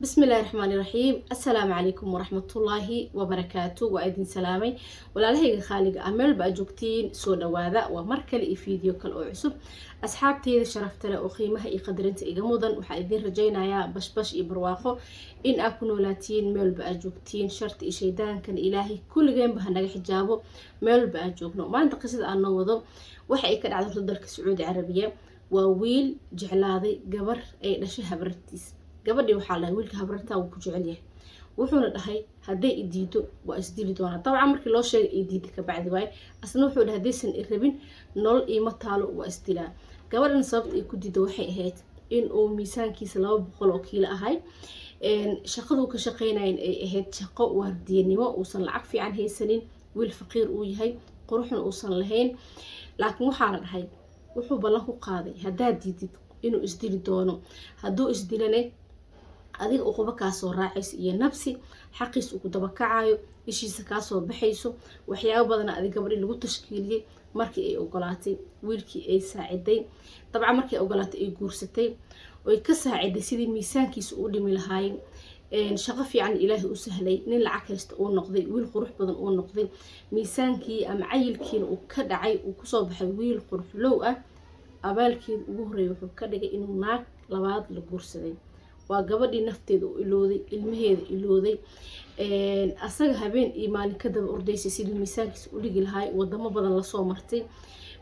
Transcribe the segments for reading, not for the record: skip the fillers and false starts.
Bismillahi raxmaani raxiim. Assalaamu calaykum waraxmatullaahi wabarakaatu. Waa idin salaamay, walaalahayga khaaliga ah, meel ba aad joogtiin, soo dhawaada. Waa mar kale iyo video kale oo cusub. Asxaabteyda sharafta leh oo qiimaha iyo qadarinta iga mudan, waxaa idin rajaynayaa bashbash iyo barwaaqo in aad ku noolaatiin meel walba aad joogtiin. Sharta iyo shaydaankan Ilaahay kulligeenba ha naga xijaabo meel walba aad joogno. Maanta qisada aan noo wado waxa ay ka dhacday dalka Sacuudi Carabiya. Waa wiil jeclaaday gabar ay dhashay habartiis. Gabadhii waxaa dhahay, "Wiilka habartaa wuu ku jecel yahay." Wuxuuna dhahay, "Hadday i diido, waa isdili doonaa." Dabcan markii loo sheegay i diida kabacdi waaye. Asna wuxuu dhahay, "Haddaysan i rabin, nolol iima taalo, waa isdilaa." Gabadhan sababta ay ku diido waxay ahayd in uu miisaankiisa 200 oo kiilo ahay, shaqaduu ka shaqeynayan ay ahayd shaqo waardiyanimo, uusan lacag fiican haysanin, wiil faqiir uu yahay, quruxna uusan lahayn. Laakiin waxaa la dhahay, wuxuu ballan ku qaaday haddaad diidid inuu isdili doono. Hadduu isdilane, adiga uquba kaasoo raacayso iyo nabsi xaqiis uu ku dabakacayo, ishiisa kaasoo baxayso, waxyaabo badana. Adig gabadhii lagu tashkiiliyey. Markii ay ogolaatay wiilkii ay saaciday, dabcan markii ay ogolaatay, ay guursatay, oy ka saaciday sidii miisaankiisa uu dhimi lahaay, shaqo fiican Ilaahay u sahlay, nin lacag haysta uu noqday, wiil qurux badan uu noqday, miisaankii ama cayilkiina uu ka dhacay, uu kusoo baxay wiil quruxlow ah. Abaalkeeda ugu horreeyay wuxuu ka dhigay inuu naag labaad la guursaday. Waa gabadhii nafteeda u ilooday, ilmaheeda ilooday, asaga habeen iyo maalin ka daba ordaysay siduu miisaankiisa u dhigi lahaay, wadamo badan lasoo martay.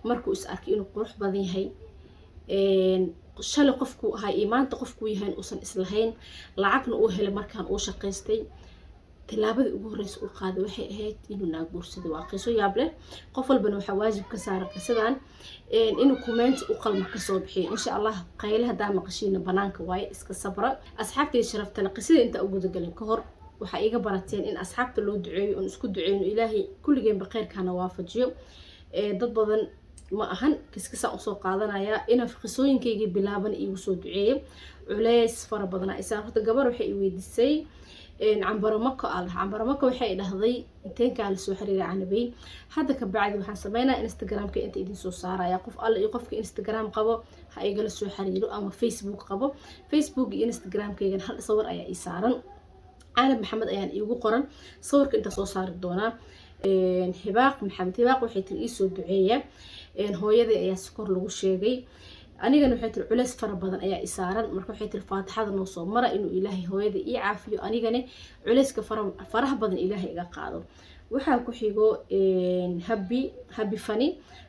Markuu is arkay inuu qurux badan yahay, shalay qofkuu ahaa iyo maanta qofkuu yahay uusan islahayn, lacagna uu helay markaan uu shaqaystay, tilaabadii ugu horreysa uu qaaday waxay ahayd inuu naag guursaday. Waa qiso yaab leh. Qof walbana waxaa waajib ka saaran qisadan inuu comment u qalma kasoo bixiyo, insha Allah. Qayle haddaa maqashiina, banaanka waaye, iska sabra. Asxaabtayda sharaftale, qisada intaa u gudagelin ka hor, waxaa iga barateen in asxaabta loo duceeyo oon isku duceyno, Ilaahay kulligeenba kheyrkaana waafajiyo. Dad badan ma ahan, kiskisaan usoo qaadanayaa inaan qisooyinkaygii bilaaban iigu soo duceeyay. Culeys fara badana isaan. Horta gabar waxay i weydiisay, Cambaro Mako aa lahaa. Cambaro Mako waxay dhahday, "Inteenkaa lasoo xiriira, Canabey?" Hadda ka bacdi waxaan sameynaya Instagramka inta idin soo saaraya. Qof alle iyo qofka Instagram qabo ha igala soo xiriiro, ama Facebook qabo. Facebook iyo Instagramkaygan hal sawir ayaa ii saaran, Canab Maxamed ayaan iigu qoran. Sawirka inta soo saari doonaa. Hibaaq Maxamed Hibaaq waxay tiri, "Iisoo duceeya, hooyadii ayaa sokor lagu sheegay." Anigana waxay tiri, "Culeys fara badan ayaa isaaran." Marka waxay tiri, "Faatixada noo soo mara inuu Ilaahay hooyada ii caafiyo, anigana culeyska faraha badan Ilaahay iga qaado." Waxaa ku xigo Habi Habi Fani.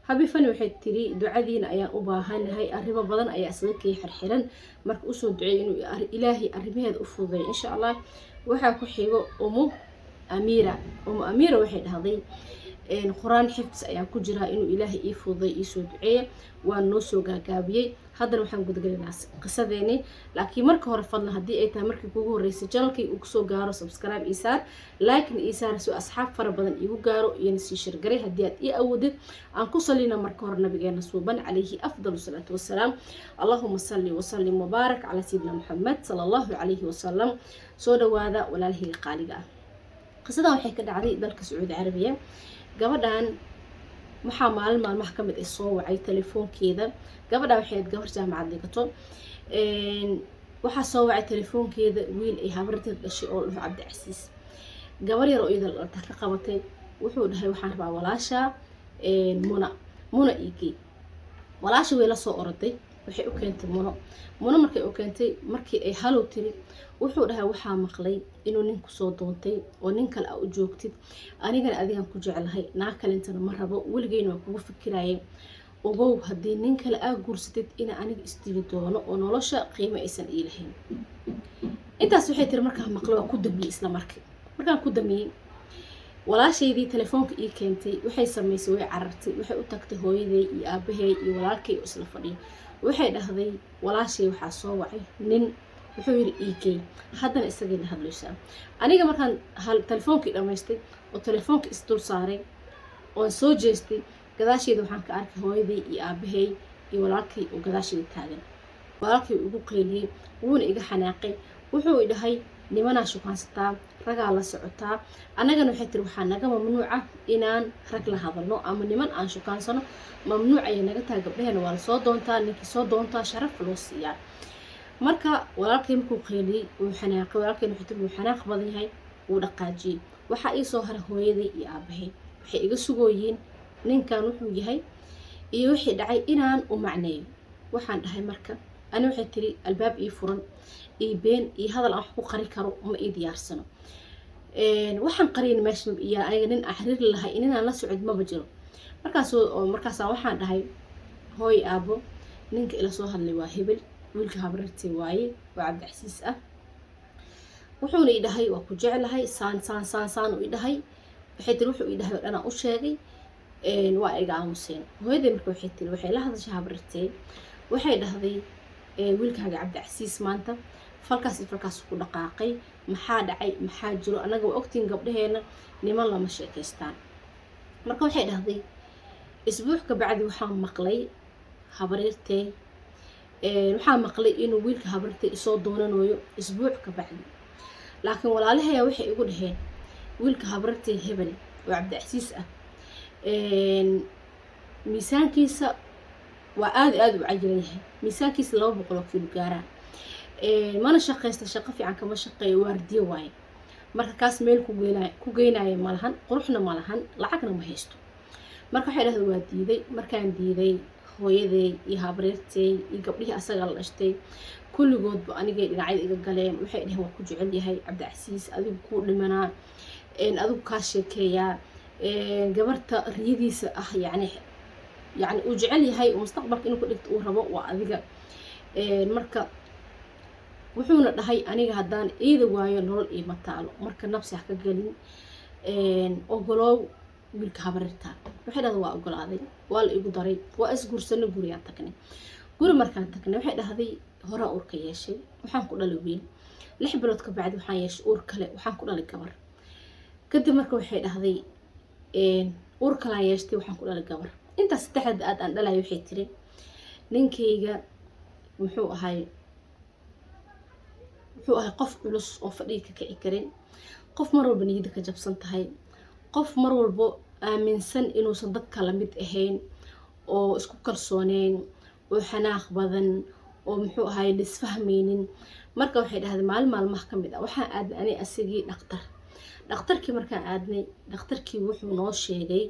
Habi Fani waxay tiri, "Ducadiina ayaan u baahanahay, arrimo badan ayaa isaga kii xirxiran." Marka usoo duceey inuu Ilaahay arrimaheeda u fududeeyo, insha Allah. Waxaa ku xigo Umu Amiira. Umu Amiira waxay dhahday, "Qur-aan xifdis ayaan ku jiraa, inuu Ilaahay ii fududay, iisoo duceeya." Waa noo soo gaagaabiyey. Haddana waxaan gudagelaynaa qisadeeni. Laakiin marka hore, fadlan, haddii ay tahay markii kugu horreysay channelkay uu kusoo gaaro, subscribe ii saar, like-na ii saar, si asxaab fara badan iigu gaaro, iyona sii share garay haddii aad ii awoodid. Aan ku salina marka hore nabigeena suuban, calayhi afdalu salaatu wasalaam. Allahuma salli wasalim wabaarak calaa sayidina Muxamed, sala Allahu calayhi wasalam. Soo dhawaada, walaalahayga qaaliga ah. Qisadan waxay ka dhacday dalka Sacuudi Carabiya. Gabadhan waxaa maalin maalmaha ka mid ah soo wacay telefoonkeeda. Gabadhan waxay ahayd gabar jaamacad dhigato. Waxaa soo wacay telefoonkeeda wiil ay habarteed dhashay oo dhaho Cabdicasiis. Gabar yar oo iyada dhalta ka qabatay. Wuxuu dhahay, "Waxaan rabaa walaasha Muna, Muna iigey." Walaasha way la soo oroday, waxay u keentay Muno. Muno markay u keentay, markii ay halow tiri, wuxuu dhahay, "Waxaa maqlay inuu nin kusoo doontay oo nin kale a u joogtid. Anigana adigan ku jeclahay, naa kalentana ma rabo, weligeyna waa kugu fikirayay. Ogow, haddii nin kale aa guursatid, ina aniga isdili doono oo nolosha qiimo aysan ii lahayn." Intaas waxay tiri, markaan maqlay, waa ku damiyey. Isla markii markaan ku damiyey, walaashaydii telefoonka ii keentay waxay samaysay, way carartay, waxay u tagtay hooyaday iyo aabahay iyo walaalkay oo isla fadhiyo. Waxay dhahday, "Walaashay waxaa soo wacay nin, wuxuu yidhi iigey, haddana isagay la hadlaysaa." Aniga markaan telefoonkii dhammaystay oo telefoonka isdul saaray oon soo jeestay, gadaasheeda waxaan ka arkay hooyaday iyo aabahay iyo walaalkay oo gadaasheeda taagan. Walaalkay igu qayliyey, wuuna iga xanaaqay. Wuxuu i dhahay, "Nimanaa shukaansataa, ragaa la socotaa." Annagana waxay tiri, waxaa naga mamnuuca inaan rag la hadalno ama niman aan shukaansano, mamnuuc ayay naga tahay. Gabdhaheena waa lasoo doontaa, ninkii soo doontaa sharaf loo siiyaa. Marka walaalkay markuu qayliyey, uu xanaaqay. Walaalkay wuxuu tiri wuu xanaaq badan yahay, wuu dhaqaajiyey. Waxaa ii soo haray hooyaday iyo aabahay. Waxay iga sugooyiin ninkan wuxuu yahay iyo wixii dhacay inaan u macneeyo. Waxaan dhahay marka ani, waxay tiri, albaab ii furan iyo been iyo hadal aan wax ku qari karo ma ii diyaarsano. Waxaan qariyin meesha iyo aniga nin aan xiriir lahay, ninaan la socod maba jiro. Markaas markaasaan waxaan dhahay: "Hooy, aabo, ninka ila soo hadlay waa hebel, wiilka habrartay waaye oo Cabdicasiis ah. Wuxuuna i dhahay waa ku jeclahay, saan saan saan saan uu i dhahay." Waxay tiri wuxuu i dhahay oo dhan aan u sheegay, waa iga aamuseen. Hooyaday marka waxay tiri, waxay la hadashay habrartay, waxay dhahday: "Wiilkaaga Cabdicasiis maanta falkaas iyo falkaas ku dhaqaaqay. Maxaa dhacay? Maxaa jiro? Annaga waa ogtiin gabdhaheena niman lama sheekaystaan." Marka waxay dhahday isbuuc ka bacdi waxaan maqlay habaryartay, waxaa maqlay inuu wiilka habaryartay isoo doonanayo isbuuc ka bacdi. Laakiin walaalahaya waxay igu dhaheen wiilka habaryartay hebel oo Cabdicasiis ah miisaankiisa waa aada aada u cajiran yahay, miisaankiisa 200 oo kiilo gaaraa, mana shaqaysta, shaqo fiican kama shaqeeyo, waardiyo waaye. Marka kaas meel ku geynaya malahan, quruxna ma lahan, lacagna ma haysto." Marka waxay dhahday waa diiday. Markaan diiday, hooyaday iyo habaryartay iyo gabdhihii asaga la dhashtay kulligoodba anigay dhinacyada iga galeen. Waxay dhaheen waa ku jecel yahay Cabdicasiis, adigu kuu dhimanaa, adigu kaa sheekeeyaa, gabarta riyadiisa ah, yacni uu jecel yahay, mustaqbalka inuu ka dhigto uu rabo waa adiga. Marka wuxuuna dhahay aniga haddaan iida waayo nolol iima taalo. Marka nabsi ha ka gelin, ogolow wiilka habaryarta." Waxay dhahday waa ogolaaday, waa la igu daray, waa isguursanay, gurigaan tagnay. Guri markaan tagnay, waxay dhahday, horaa uurka yeeshay, waxaan ku dhalay wiil. 6 bilood ka bacdi waxaan yeeshay uur kale, waxaan ku dhalay gabar. Kadib marka waxay dhahday uur kalaan yeeshtay, waxaan ku dhalay gabar. Intaas saddexda aad aan dhalaya, waxay tiri, ninkayga wuxuu ahay qof culus oo fadhiga ka kici karin, qof mar walba niyadda ka jabsan tahay, qof mar walbo aaminsan inuusan dadka lamid ahayn, oo isku kalsooneyn, oo xanaaq badan, oo muxuu ahay lisfahmaynin. Marka waxay dhahday maalin maalmaha ka mid ah waxaan aadnay ani asigii dhaktar. Dhakhtarkii markaan aadnay, dhakhtarkii wuxuu noo sheegay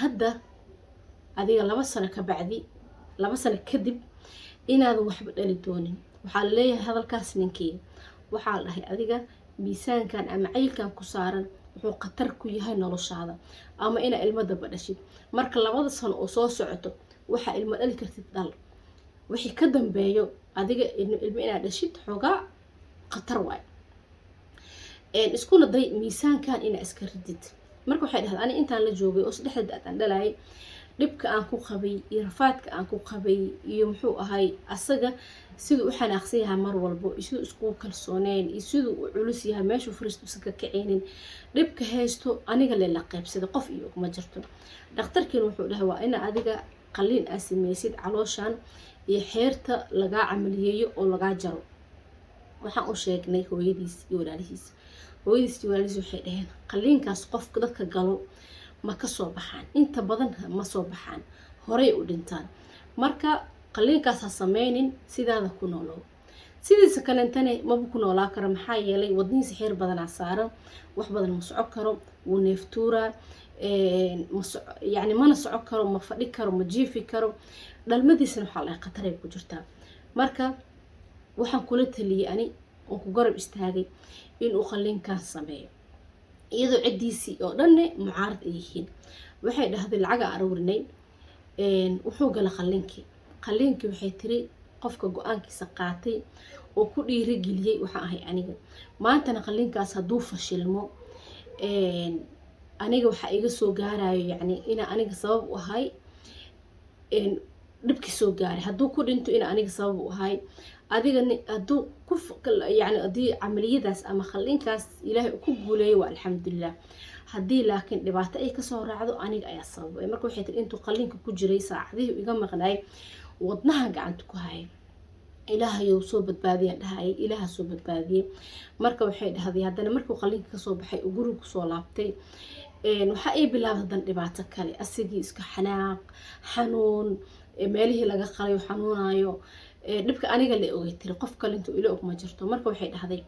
hadda adiga 2 sano ka bacdi, 2 sano kadib inaadan waxba dhali doonin. Waxaa la leeyahay hadalkaas ninkeyga waxaa la dhahay adiga miisaankan ama cayilkan ku saaran wuxuu khatar ku yahay noloshaada ama inaa ilmo daba dhashid. Marka 2da sano oo soo socoto waxaa ilmo dhali kartid dhal, wixii ka dambeeyo adiga ilmo inaad dhashid xoogaa khatar waay. Iskuna day miisaankan inaa iska ridid." Marka waxay dhahday ani intaan la joogay oo saddexda da aan dhalayay, dhibka aan ku qabay iyo rafaadka aan ku qabay iyo muxuu ahay asaga siduu u xanaaqsan yahay mar walbo, iyo siduu iskugu kalsooneyn, iyo siduu u culus yahay, meeshuu fariisto usan ka kacaynin, dhibka haysto aniga le la qaybsaday, qof iyo uguma jirto. Dhakhtarkiina wuxuu dhahay waa ina adiga qalliin aa sameysid, calooshan iyo xeerta lagaa camaliyeeyo oo lagaa jaro. Waxaan u sheegnay hooyadiis iyo walaalihiis. Hooyadiis iyo walaalihiis waxay dhaheen qalliinkaas qofka dadka galo ma ka soo baxaan, inta badan ma soo baxaan, horay u dhintaan. Marka qalliinkaas ha sameynin, sidaada ku noolow. Sidiisa kalentane maba ku noolaa karo, maxaa yeelay wadnihiisa xeer badanaa saaran, wax badan ma soco karo, wuu neeftuuraa, yacni mana soco karo, ma fadhi karo, ma jiifi karo. Dhalmadiisana waxaa lahay khataray ku jirtaa. Marka waxaan kula taliyey ani oon ku garab istaagay inuu qalliinkan sameeyo, iyadoo ciddiisii oo dhanne mucaarad ay yihiin. Waxay dhahday lacaga aruurinay, wuxuu gala qalliinkii. Qalliinkii, waxay tiri, qofka go-aankiisa qaatay oo ku dhiirigeliyey waxaan ahay aniga. Maantana qalliinkaas hadduu fashilmo, aniga waxaa iga soo gaarayo, yacni inaa aniga sabab u ahay dhibkii soo gaaray. Hadduu ku dhinto, ina aniga sabab u ahay. Adiga hadduu ku, yani haddii camaliyadaas ama qalliinkaas Ilaahay ku guuleeyo, waa alxamdulilah. Haddii laakiin dhibaato ay kasoo raacdo, aniga ayaa sababay. Marka waxay tiri intuu qalliinka ku jiray, saacadihii iga maqnaay, wadnaha gacanta ku hayay, Ilaahayow soo badbaadiyaan dhahayay, Ilaaha soo badbaadiyey. Marka waxay dhahday haddana markuu qalliinka kasoo baxay oo guriga kusoo laabtay, waxaa ii bilaabay haddana dhibaato kale, asigii iska xanaaq, xanuun, meelihii laga qalayo xanuunayo. Dhibka aniga la ogay, tiri, qof kale intuu ila og ma jirto. Marka waxay dhahday,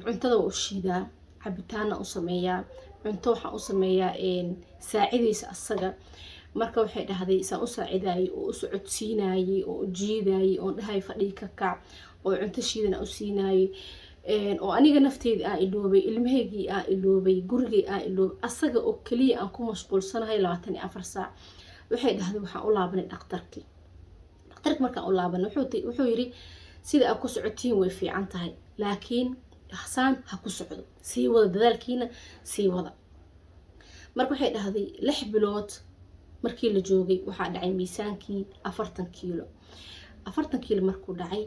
cuntada waa u shiidaa, cabitaana u sameeyaa, cunto waxaan u sameeyaa saacidaysa asaga. Marka waxay dhahday, saan u saacidayay oo u socodsiinayay oo u jiidayay oon dhahay fadhii ka kac oo cunto shiidan u siinayay, oo aniga nafteyda aan iloobay, ilmahaygii aan iloobay, gurigay aan iloobay, asaga oo keliya aan ku mashquulsanahay 24 saac. Waxay dhahday, waxaan u laabanay dhakhtarkii. Dhakhtarki markaan u laabanay, wuxuu yiri, sida aad ku socotiin way fiican tahay, laakiin saan ha ku socdo, sii wada dadaalkiina, sii wada. Marka waxay dhahday, 6 bilood markii la joogay, waxaa dhacay miisaankii 40 kiilo. 40 kiilo markuu dhacay,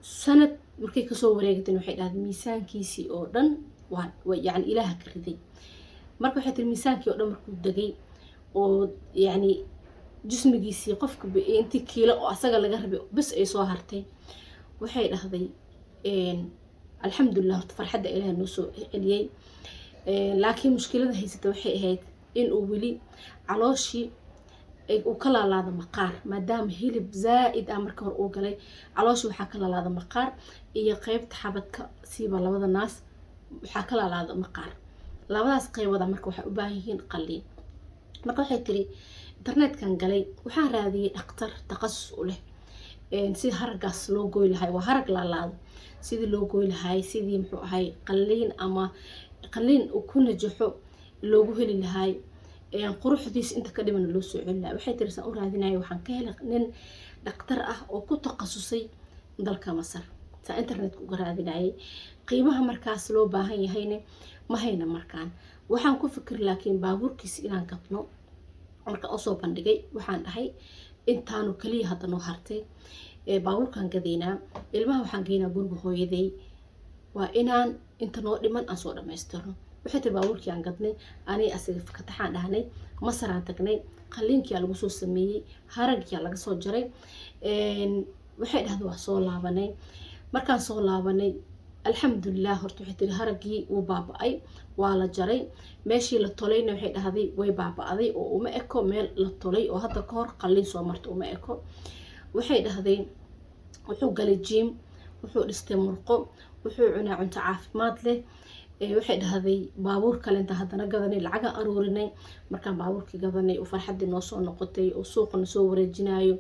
sanad markay kasoo wareegteen, waxay dhahday, miisaankiisii oo dhan waa yani Ilaaha ka riday. Marka waxay tiri, miisaankii oo dhan markuu degay oo yacni jismigiisii qofka intii kiilo oo asaga laga rabay bes ay soo hartay, waxay dhahday, alxamdulilah, horta farxadda Ilaah noo soo celiyey. Laakiin mushkilada haysata waxay ahayd in uu weli calooshii uu ka laalaado maqaar, maadaama hilib zaa-id ah marka hore uu galay. Calooshii waxaa ka laalaada maqaar iyo qeybta xabadka, siiba labada naas waxaa ka laalaada maqaar. Labadaas qeybooda marka waxay u baahan yihiin qalliin. Marka waxay tiri, internetkan galay, waxaan raadiyey dhaktar takhasus u leh sidii haragaas loo goy lahay, waa harag laalaado, sidii loo goy lahay, sidii muxuu ahay qalliin ama qalliin uu ku najaxo loogu heli lahay, quruxdiis inta ka dhiman loo soo celi lahay. Waxay tiri, saan u raadinaya, waxaan ka helay nin dhaktar ah oo ku takhasusay dalka Masar. Saa internetka uga raadinayay, qiimaha markaas loo baahan yahayne ma hayna. Markaan waxaan ku fikir laakiin baabuurkiisa inaan gadno. Markaan usoo bandhigay, waxaan dhahay, intaanu kaliya hadda noo hartay, baabuurkaan gadaynaa, ilmaha waxaan geynaa guriga hooyaday, waa inaan inta noo dhiman aan soo dhamaystirno. Waxay tiri, baabuurkii aan gadnay, aniga asiga kataxaan dhahnay, Masaraan tagnay, qalliinkiyaa lagu soo sameeyey, haragyaa laga soo jaray. Waxay dhahday, waa soo laabanay. Markaan soo laabanay, alxamdulilah, horta waxay tiri, haraggii wuu baaba-ay, waa la jaray. Meeshii la tolayna, waxay dhahday, way baaba-day oo uma eko meel la tolay oo hadda ka hor qalliin soo marta, uma eko. Waxay dhahday, wuxuu galay gym, wuxuu dhistay murqo, wuxuu cunaa cunto caafimaad leh. Waxay dhahday, baabuur kalenta haddana gadanay, lacagaan aruurinay. Markaan baabuurkii gadanay oo farxaddii noo soo noqotay oo suuqana soo wareejinayo,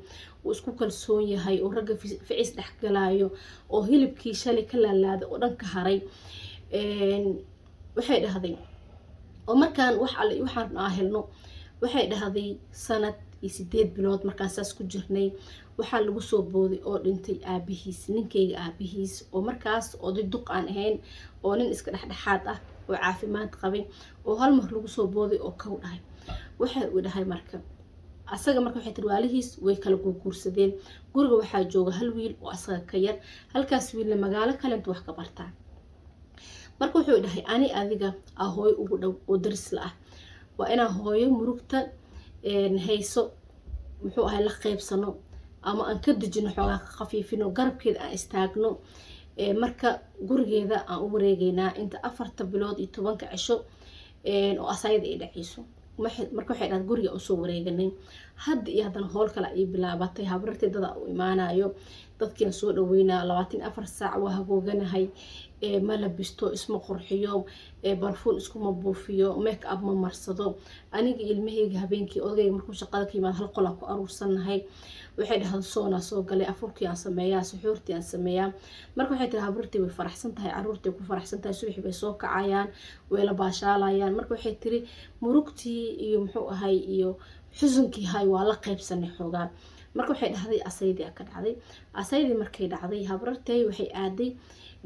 uu isku kalsoon yahay oo ragga ficis dhexgalaayo oo hilibkii shalay ka laalaaday oo dhan ka haray. Waxay dhahday, oo markaan wax alle waxaan aa helno, waxay dhahday, sanad iyo 8 bilood markaan saas ku jirnay, waxaa lagu soo booday oo dhintay aabihiis, ninkayga aabihiis, oo markaas oday duq aan ahayn oo nin iska dhexdhexaad ah oo caafimaad qabay, oo hal mar lagu soo booday oo kow dhahay. Waxay uu dhahay, marka asaga, marka waxay tiri, waalihiis way kala guurguursadeen. Guriga waxaa jooga hal wiil oo asaga ka yar, halkaas wiilna magaalo kalenta wax ka bartaa. Marka wuxuu dhahay, ani adiga aa hooyo ugu dhow oo darisla ah, waa inaan hooyo murugta hayso muxuu ahay la qeybsano ama aan ka dejino, xoogaa ka khafiifino, garabkeeda aan istaagno. Marka gurigeeda aan u wareegeynaa inta 4ta bilood iyo 10ka cisho oo asayada ay dhaceyso. Marka waxay dhahday, guriga usoo wareeganay hadda iyo haddana howl kale ay bilaabatay. Habrartay dada u imaanayo, dadkiina soo dhaweynaa, 24 saac waa hagooganahay, ma labisto, isma qurxiyo, barfuun iskuma buufiyo, make up ma marsado. Aniga ilmahayga habeenkii odagayga markuu shaqada ka yimaado hal qolaa ku aruursannahay. Waxay dhahda, soonaa soo galay, afurkii aan sameeyaa, suxuurtii aan sameeyaa. Marka waxay tiri, habrartii way faraxsan tahay, caruurtii ku faraxsan tahay, subaxii bay soo kacayaan, way la baashaalayaan. Marka waxay tiri, murugtii iyo muxuu ahay iyo xusunkii hay waa la qaybsanay xoogaa. Marka waxay dhahday, asaydii ka dhacday. Asaydii markay dhacday, habrartay waxay aaday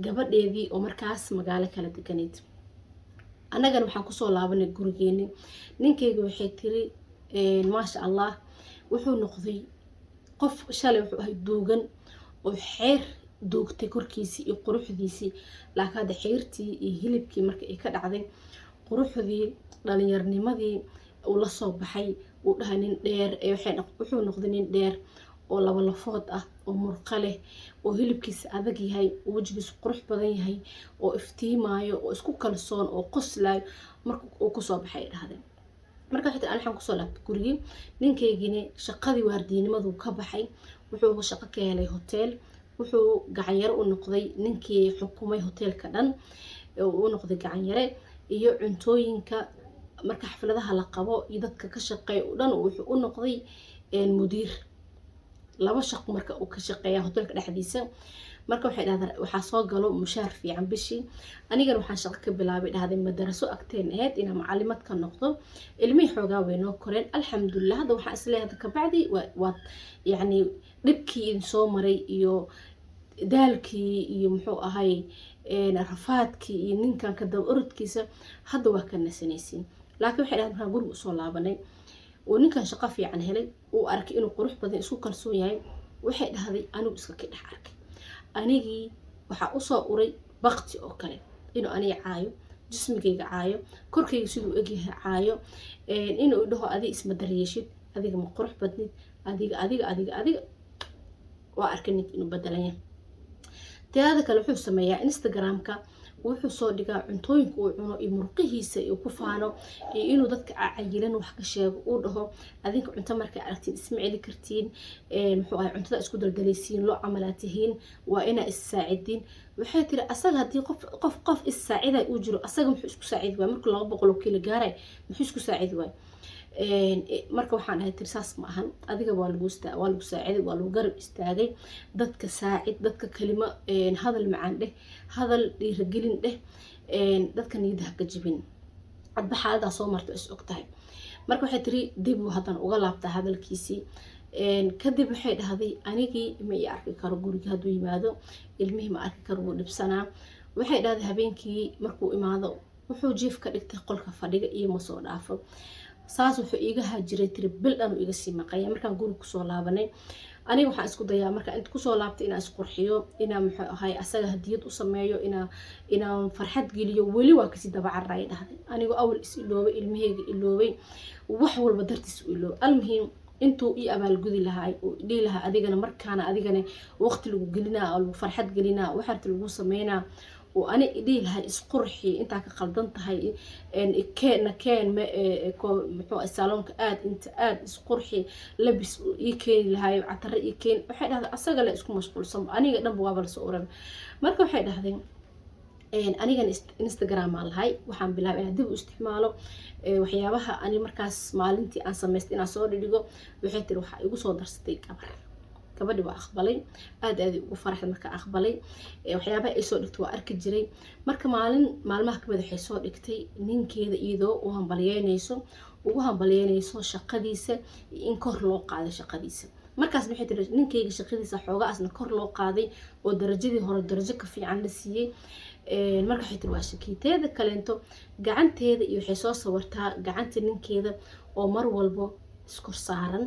gabadheedii oo markaas magaalo kala deganayd. Annagana waxaan kusoo laabanay gurigeeni. Ninkayga, waxay tiri, maasha Allah, wuxuu noqday qof shalay wuxuu ahay duugan oo xeer duugtay korkiisii iyo quruxdiisii, laakiin hadda xeertii iyo hilibkii marka ay ka dhacday, quruxdii dhalinyarnimadii uu la soo baxay. Uu dhahay nin dheer, wuxuu noqday nin dheer oo laba lafood ah oo murqa leh oo hilibkiisa adag yahay oo wejigiisu qurux badan yahay oo iftiimaayo oo isku kalsoon oo qoslaayo marka uu kusoo baxay, ay dhahdeen. Marka waxay tiri, waxaan kusoo laabtay gurigii. Ninkaygini shaqadii waardiinimaduu ka baxay. Wuxuu shaqo ka helay hotel, wuxuu gacanyare u noqday ninkii xukumay hoteelka dhan u noqday gacanyare, iyo cuntooyinka marka xafladaha la qabo iyo dadka ka shaqeeya o dhan wuxuu u noqday mudiir. Laba shaqo marka uu ka shaqeeya hoteelka dhexdiisa. Marka waxay dhahdeen waxaa soo galo mushaar fiican bishii. Anigana waxaan shaqo ka bilaabay, dhahday, madaraso agteen ahayd inaan macalimad ka noqdo. Ilmihii xoogaa way noo koreen, alxamdulilah. Hadda waxaan isleeyahay hadda kabacdi waad yacni dhibkii idin soo maray iyo daalkii iyo muxuu ahay rafaadkii iyo ninkan ka daba orodkiisa hadda waa ka nasanaysiin. Laakiin waxay dhahdeen markaan guriga usoo laabanay uu ninkan shaqo fiican helay, uu arkay inuu qurux badan, isku kalsoon yahay, waxay dhahday anigu iska ka dhex arkay, anigii waxaa usoo uray bakti oo kale, inuu aniga caayo, jismigayga caayo, korkayga siduu egyahay caayo, inuu dhaho adiga isma daryeeshid, adiga ma qurux badnid, adiga, adiga, adiga, adiga. Waa arkay ninka inuu bedelanya. Teada kale wuxuu sameeyaa Instagramka, wuxuu soo dhigaa cuntooyinka uu cuno iyo murqihiisa iyo ku faano iyo inuu dadka cayilan wax ka sheego, uu dhaho adinka cunto markay aragtiin isma celi kartiin, muxuu ahay, cuntada isku daldalaysiin, loo camalaa tihiin, waa inaa is-saacidiin. Waxay tiri asaga haddii qof is-saaciday uu jiro, asaga muxuu isku saacidi waay? Markuu 200 kiilo gaaray muxuu isku saacidi waay? Marka waxaan dhahay, tiri, saas ma ahan, adiga waa lagu saaciday, waa lagu garab istaagay. Dadka saacid, dadka kalimo hadal macaan dheh, hadal dhiiragelin dheh, dadka niyadda ha ka jibin. Adba xaaladaa soo marta is og tahay. Marka waxay tiri dib uu haddana uga laabtaa hadalkiisii. Kadib waxay dhahday anigii ma ii arki karo guriga hadduu yimaado, ilmihii ma arki karo, wuu dhibsanaa. Waxay dhahday habeenkii markuu imaado wuxuu jiif ka dhigtay qolka fadhiga iyo ma soo dhaafo. Saas wuxuu iiga haajiray, tiri, bil dhan uu iga sii maqanya. Markaan guriga kusoo laabanay aniga waxaan isku dayaa marka inta kusoo laabtay inaan isqurxiyo, inaan muxuu ahay asaga hadiyad u sameeyo, inaan farxad geliyo. Weli waa kasii daba cararaya, dhahday, anigoo awal is iloobay, ilmaheyga iloobay, wax walba dartiis u iloobay. Almuhiim, intuu ii abaalgudi lahaa uu dhihi lahaa adigana markaana adigana waqti lagu gelinaa oo lagu farxad gelinaa, waxaarta lagu sameynaa, oo ani dhihi lahaa isqurxi, intaa ka qaldan tahay keenna keen, muxuu saloonka aad inta aad isqurxi, labis ii keeni lahaayo, catare ii keeni. Waxay dhahday asaga le isku mashquulsan, aniga dhanba waaba lasoo uran. Marka waxay dhahday anigana Instagram aan lahay, waxaan bilaabay inaan dib u isticmaalo waxyaabaha ani markaas maalintii aan samaystay inaan soo dhidhigo. Waxay tiri waxaa igu soo darsatay gabar. Gabadhi waa aqbalay, aad aad ugu faraxday markaa aqbalay. Waxyaabaha ay soo dhigtay waa arki jiray. Marka maalin maalmaha kamid waxay soo dhigtay ninkeeda iyadoo u hambalyeynayso, ugu hambalyeynayso shaqadiisa in kor loo qaaday shaqadiisa. Markaas waxay tiri ninkayga shaqadiisa xoogaasna kor loo qaaday oo darajadii hore darajo ka fiican la siiyey. Marka waxay tiri waa shakiiteeda kaleento gacanteeda iyo waxay soo sawirtaa gacanta ninkeeda oo mar walbo iskor saaran.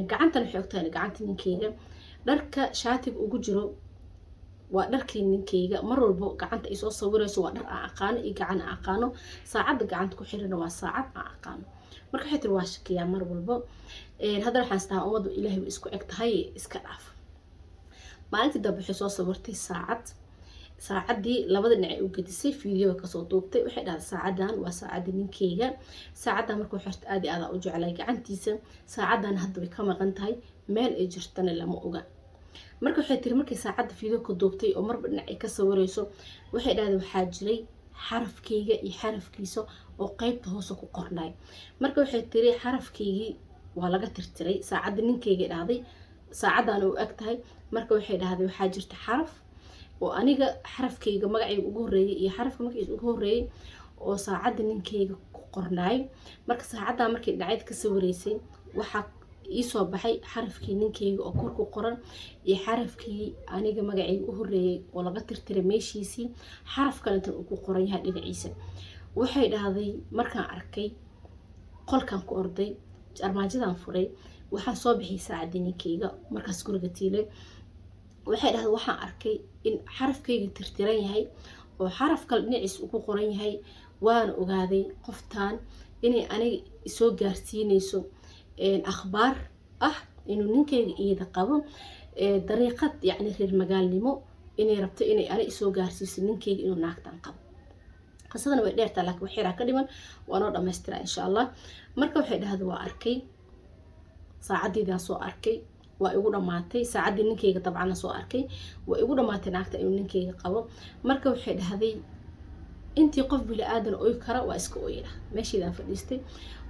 Gacantan waxay ogtahay gacanta ninkeyga, dharka shaatiga ugu jiro waa dharkii ninkeyga. Mar walbo gacanta ay soo sawirayso waa dhar aan aqaano iyo gacan aan aqaano, saacadda gacanta ku xirana waa saacad aan aqaano. Marka waxay tiri waa shakiyaa mar walbo. Haddana waxaan isdahaa ummaddu Ilaahay way isku eg tahay, iska dhaaf. Maalintii dambe waxay soo sawirtay saacad. Saacaddii labada dhinac ay u gedisay, video kasoo duubtay. Waxay dhahday saacadan waa saacadda ninkeyga, saacaddan markuu xirto aad iyo aad u jeclay gacantiisa, saacaddan hadda way ka maqan tahay, meel ay jirtana lama oga. Marka waxay tiri markay saacadda video ka duubtay oo marba dhinac ay ka sawirayso, waxay dhahday waxaa jiray xarafkeyga iyo xarafkiisa oo qeybta hoose ku qornay. Marka waxay tiri xarafkeygii waa laga tirtiray saacadda ninkeyga, dhahday, saacaddan u eg tahay. Marka waxay dhahday waxaa jirta xaraf oo aniga xarafkeyga magacayga ugu horreeyay iyo xarafka magaciisa ugu horreeyay oo saacadda ninkeyga ku qornaay. Marka saacaddaa markay dhinacyada ka sawiraysay waxaa iisoo baxay xarafkii ninkeyga oo kor ku qoran iyo xarafkii aniga magacayga u horreeyay oo laga tirtiray meeshiisii, xaraf kalentan uu ku qoran yahay dhinaciisa. Waxay dhahday markaan arkay qolkan ku orday, armaajadan furay, waxaan soo bixiyay saacaddii ninkeyga markaas guriga tiilay. Waxay dhahday waxaan arkay in xarafkayga tirtiran yahay oo xaraf kale dhinaciisa uu ku qoran yahay. Waana ogaaday qoftan inay aniga isoo gaarsiinayso akhbaar ah inuu ninkeyga iyada qabo, dariiqad yacni reer magaalnimo inay rabto inay ani isoo gaarsiiso ninkeyga inuu naagtan qabo. Qisadana way dheertaa, laakiin wax yaraa ka dhiman, waa noo dhamaystiraa insha Allah. Marka waxay dhahday waa arkay saacaddiidaa soo arkay. Waa igu dhammaatay saacaddii ninkayga dabcana soo arkay, waa igu dhammaatay naagta inuu ninkayga qabo. Marka waxay dhahday, intii qof bini aadan oy kara waa iska ooyay. Meeshaydaan fadhiistay,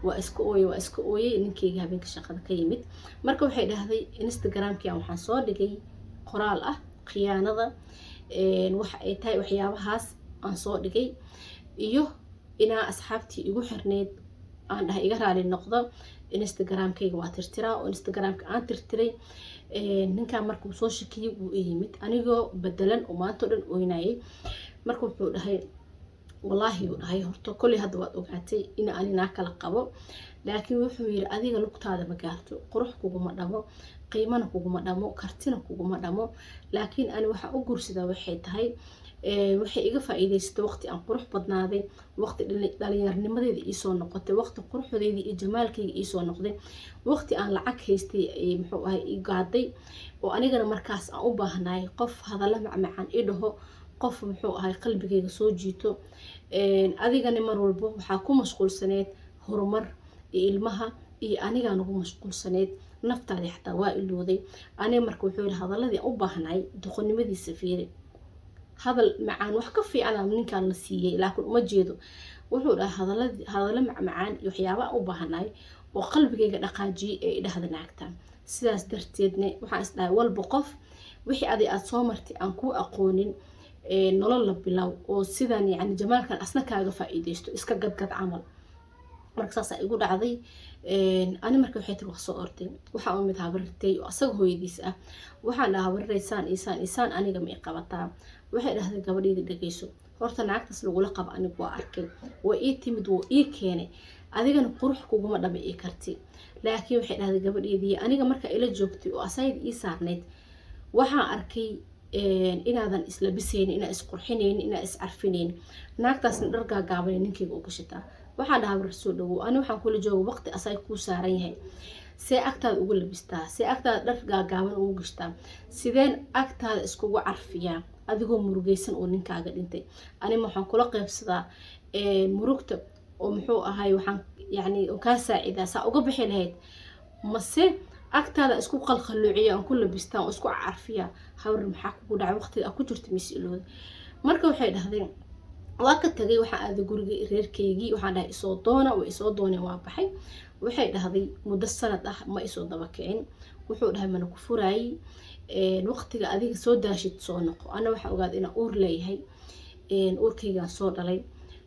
waa iska ooyay, waa iska ooyay. Ninkayga habeenka shaqada ka yimid. Marka waxay dhahday, Instagramkian waxaan soo dhigay qoraal ah khiyaanada waxa ay tahay, waxyaabahaas aan soo dhigay, iyo inaa asxaabtii igu xirneyd aan dhahay iga raali noqdo, Instagramkayga waa tirtiraa, oo Instagramka aan tirtiray. Ninkan markuu soo shakiyey, wuu i yimid anigoo bedelan oo maanta o dhan oynayay. Marka wuxuu dhahay, wallaahi, uu dhahay, horta kolley hadda waad ogaatay in ani naa kala qabo, laakiin wuxuu yiri, adiga lugtaada ma gaarto, qurux kuguma dhamo, qiimana kuguma dhamo, kartina kuguma dhamo, laakiin ani waxaa u guursadaa waxay tahay waxay iga faa-iidaysatay waqti aan qurux badnaaday, waqti dhalinyarnimadeeda iisoo noqotay, waqti quruxdeydii iyo jamaalkayga iisoo noqday, waqti aan lacag haystay, muxuu ahay, i gaaday, oo anigana markaas aan u baahnaay qof hadalla macmacaan i dhaho, qof, muxuu ahay, qalbigayga soo jiito. Adigana mar walbo waxaa ku mashquulsaneed horumar iyo ilmaha iyo anigaa nagu mashquulsaneed, naftaadii xataa waa ilooday aniga. Marka wuxuu yihi, hadaladii aan u baahnay, doqonnimadiisa fiiri, hadal macaan wax ka fiican ninkaan la siiyey, laakiin uma jeedo. Wuxuu dhahay, hadaladi, hadallo macmacaan iyo waxyaaba u baahnay oo qalbigayga dhaqaajiyey ee idhahda naagta. Sidaas darteedne waxaan is dhahay, walba qof wixii adi aada soo martay aan kuu aqoonin, nolol la bilow, oo sidan yani jamaalkan asna kaaga faa-iideysto, iska gadgad camal. Marka saasaa igu dhacday ani. Marka waxay tiri, waa soo orday, waxaa u mid habarirtay oo asaga hooyadiis ah. Waxaan dhahaa, habarireysaan isaan isaan, aniga ma i qabataa? Waxay dhahday, gabadheyda dhegeyso, horta naagtaas lagula qabo anigu waa arkay, waa ii timid, wuu ii keenay, adigana qurux kuguma dhama ii karti. Laakiin waxay dhahday, gabadheedii, aniga markaa ila joogtay oo asayda ii saarnayd, waxaan arkay inaadan islabisaynin, inaan isqurxinaynin, inaan iscarfinaynin. Naagtaasna dhar gaagaabanay ninkayga u gashataa. Waxaan dhahaa, war soo dhawow, ani waxaan kula jooga waqti asay kuu saaran yahay, see agtaada ugu labistaa, see agtaada dhar gaagaaban ugu gashtaa, sideen agtaada iskugu carfiyaa adigoo murugaysan oo ninkaaga dhintay? Anima waxaan kula qeybsadaa murugta oo, muxuu ahay, waxaan yacni kaa saacidaa saa uga bixi lahayd, mase agtaada isku qalqaluuciya, aan ku labistaa oo isku carfiya? Habar, maxaa kugu dhacay? Waqtiga aa ku jirta mise ilooda? Marka waxay dhahdeen, waa ka tagay, waxaan aaday gurigii reerkaygii. Waxaan dhahay, isoo doona. Way isoo dooneen, waa baxay. Waxay dhahday, muddo sanad ah ma isoo daba kicin. Wuxuu dhahay, mana ku furaayey, waqtiga adiga soo daashid soo noqo. Ana waxaa ogaaday inaan uur leeyahay, uurkaygaan soo dhalay.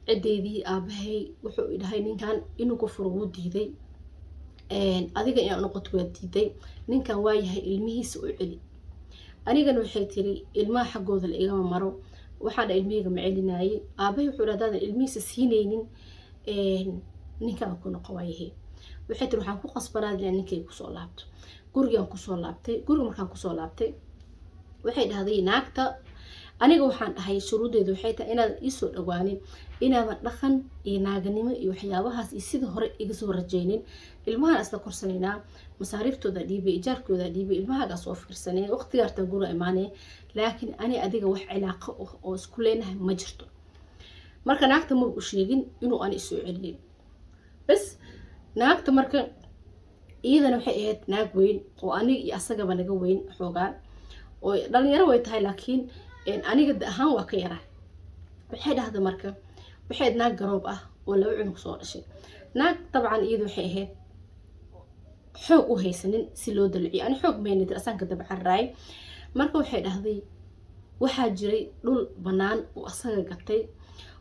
Cideydii aabahay wuxuu dhahay, ninkan inuu ku furo wuu diiday, adiga inaa noqoto waa diiday, ninkan waa yahay, ilmihiisa u celi. Anigana waxay tiri, ilmaha xaggooda la igama maro. Waxaan dha, ilmihayga ma celinaayey. Aabahay wuxuu dha, hadaadan ilmihiisa siinaynin, ninkaan ku noqo waayahay. Waxay tiri, waxaan ku qasbanaad inaan ninkayga kusoo laabto. Gurigaan kusoo laabtay. Guriga markaan kusoo laabtay, waxay dhahday, naagta aniga waxaan dhahay, shuruuddeedu waxay tahay inaadan iisoo dhawaanin, inaadan dhaqan iyo naaganimo iyo waxyaabahaas iyo sidii hore iga soo rajaynin. Ilmahaan isla korsanaynaa, masaariiftooda dhiibay, ijaarkooda dhiibay, ilmahaagaa soo fiirsanay, waqtigaartaa guriga imaanaya, laakiin ani adiga wax cilaaqo ah oo isku leenahay ma jirto. Marka naagta maba u sheegin inuu ani isoo celiyay bas. Naagta marka iyadana waxay ahayd naag weyn oo aniga iyo asagaba naga weyn xoogaa, oo dhalinyaro way tahay, laakiin aniga da ahaan waa ka yaraa. Waxay dhahda, marka waxay ahayd naag garoob ah oo laba cunug soo dhashay. Naag dabcan iyadu waxay ahayd xoog u haysanin si loo dalciyo. Ani xoog maynadir, asaanka daba cararaay. Marka waxay dhahday, waxaa jiray dhul bannaan oo asaga gatay,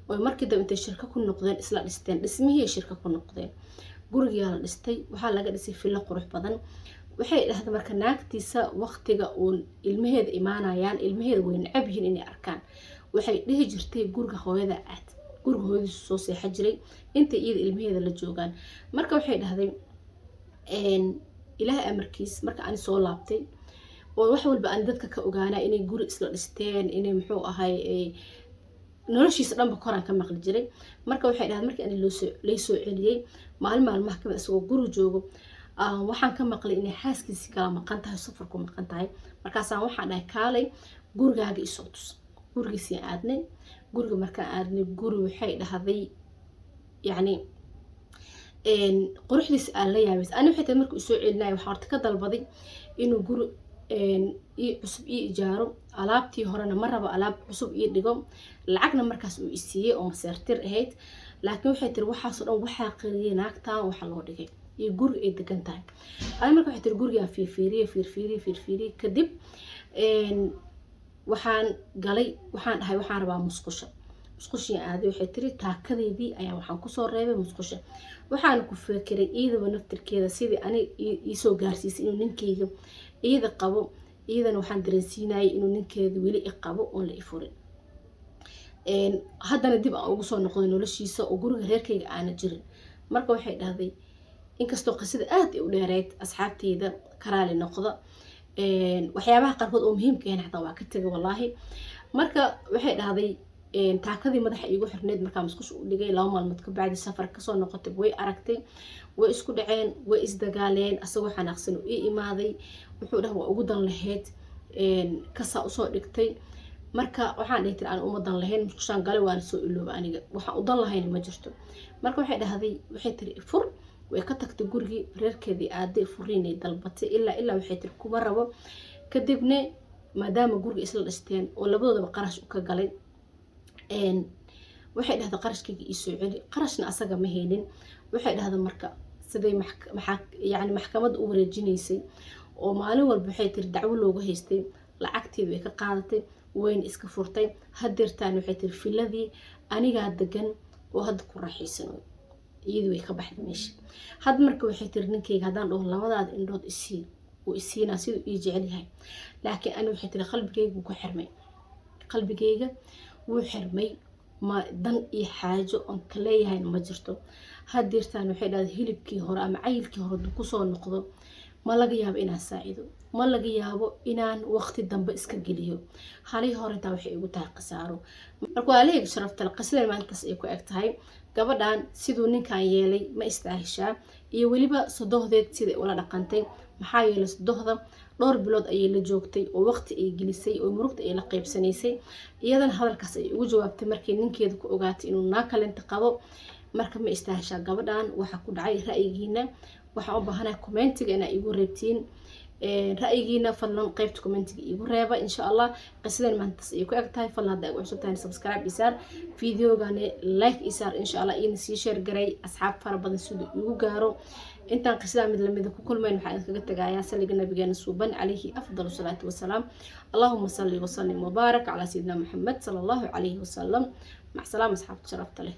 oo markii dambe intay shirka ku noqdeen isla dhisteen dhismihii shirka ku noqdeen. Gurigaa la dhistay, waxaa laga dhisay fillo qurux badan. Waxay dhahday, marka naagtiisa waqtiga uun ilmaheeda imaanayaan, ilmaheeda way necab yihiin inay arkaan. Waxay dhihi jirtay, guriga hooyada aad, guriga hooyadiisu soo seexa jiray intay iyada ilmaheeda la joogaan. Marka waxay dhahday, Ilaahay amarkiis, marka ani soo laabtay oo wax walba aan dadka ka ogaanaa inay guri isla dhisteen, inay, muxuu ahay, noloshiisa dhanba koraan ka maqli jiray. Marka waxay dhahday, markii ani loosoo laysoo celiyey, maalin maalmaha kamid isagoo guri joogo, waxaan ka maqlay inay xaaskiisi kala maqan tahay, safarku maqan tahay. Markaasaan waxaan dhahay, kaalay gurigaaga isoo tus. Gurigiisii aadnay. Guriga markaan aadnay, guri waxay dhahday, yacni Quruxdiisa aan la yaabays. Ani waxay tahay, markii uu soo celinaya, waxaa horta ka dalbaday inuu guri ii cusub ii ijaaro, alaabtii horena ma rabo, alaab cusub ii dhigo. Lacagna markaas uu isiiyey oo maseertir ahayd. Laakiin waxay tiri, waxaasoo dhan waxaa qariyay naagtan waxa loo dhigay iyo guriga ay degan tahay. Ani marka waxay tiri, gurigaan fiirfiiriyey, fiirfiiriyey, fiirfiiriyey. Kadib waxaan galay, waxaan dhahay, waxaan rabaa musqusha. Musqushii aaday. Waxay tiri, taakadeydii ayaa waxaan kusoo reebay musqusha. Waxaan ku fekeray iyadaba naftirkeeda sidii ani iisoo gaarsiisay inuu ninkeyga iyada qabo, iyadana waxaan dareensiinayay inuu ninkeeda weli i qabo oon la i furin. Haddana dib aan ugu soo noqday noloshiisa oo guriga reerkayga aana jirin. Marka waxay dhahday, inkastoo qisada aad ay u dheereyd, asxaabteyda karaali noqda, waxyaabaha qaarkood oo muhiimka ahayn xataa waa ka tegay, wallaahi. Marka waxay dhahday, taakadii madaxa iigu xirneyd markaa musqusha u dhigay, 2 maalmood ka bacdi safar kasoo noqotay, way aragtay, way isku dhaceen, way isdagaaleen. Asagoo xanaaqsan uu ii imaaday. Wuxuu dhahay, waa ugu dan lahayd, kasaa usoo dhigtay. Marka waxaan dhihi tiri, aan uma dan lahayn, musqushaan galay, waana soo ilooba, aniga waxaan u dan lahayn ma jirto. Marka waxay dhahday, waxay tiri, fur. Way ka tagtay gurigii reerkeedii, aaday, furiinay dalbatay. Ilaa waxay tiri, kuma rabo. Kadibna maadaama guriga isla dhisteen oo labadoodaba qarash u ka galay, waxay dhahday, qarashkayga iisoo celi. Qarashna asaga ma haynin. Waxay dhahday, marka siday maxaa yani maxkamadda u wareejinaysay oo maalin walba, waxay tiri, dacwo looga haystay, lacagteedi way ka qaadatay, wayna iska furtay. Hadeertaan waxay tiri, filadii anigaa degan oo hadda ku raaxaysanoy, iyadii way ka baxday meesha hadda. Marka waxay tiri, ninkayga haddaan dhaho labadaada indhood isii, uu isiinaa, siduu ii jecel yahay. Laakiin ani, waxay tiri, qalbigayga wuu ku xirmay, qalbigayga wuu xirmay, ma dan iyo xaajo oon ka leeyahayna ma jirto. Hadeertaan waxay dhahday, hilibkii hore ama cayilkii hore hadduu kusoo noqdo, ma laga yaabo inaan saacido, ma laga yaabo inaan waqti dambe iska geliyo. Halii hore intaa waxay igu tahay khasaaro. Marka waa sharaftale, qisadan maalintaas ay ku eg tahay. Gabadhan siduu ninkan yeelay ma istaahishaa? Iyo weliba sodohdeed siday ula dhaqantay? Maxaa yeelay, sodohda dhowr bilood ayay la joogtay oo waqti ay gelisay oo murugta ay la qeybsanaysay. Iyadana hadalkaas ay ugu jawaabtay markii ninkeeda ku ogaatay inuu naa kalenta qabo. Marka ma istaahishaa gabadhan waxa ku dhacay? Ra'yigiina waxaan u baahanahay commentiga inaa igu reebtiin. Ra'yigiina fadlan qeybta commentiga igu reeba, insha Allah. Qisadan maantaas ay ku eg tahay. Fadlan hadda igu cusub tahay, subscribe isaar, videogani like isaar, insha Allah, iina sii share garay asxaab fara badan siduu igu gaaro. Intaan qisadaa mid lamida ku kulmayn, waxaan idinkaga tagayaa saliga nabigeena suuban, calayhi afdal salaatu wasalaam. Allahuma salli wasalim wabaarak calaa sayidina Maxamed, sala Allahu calayhi wasalam. Mac salaam, asxaabta sharafta leh.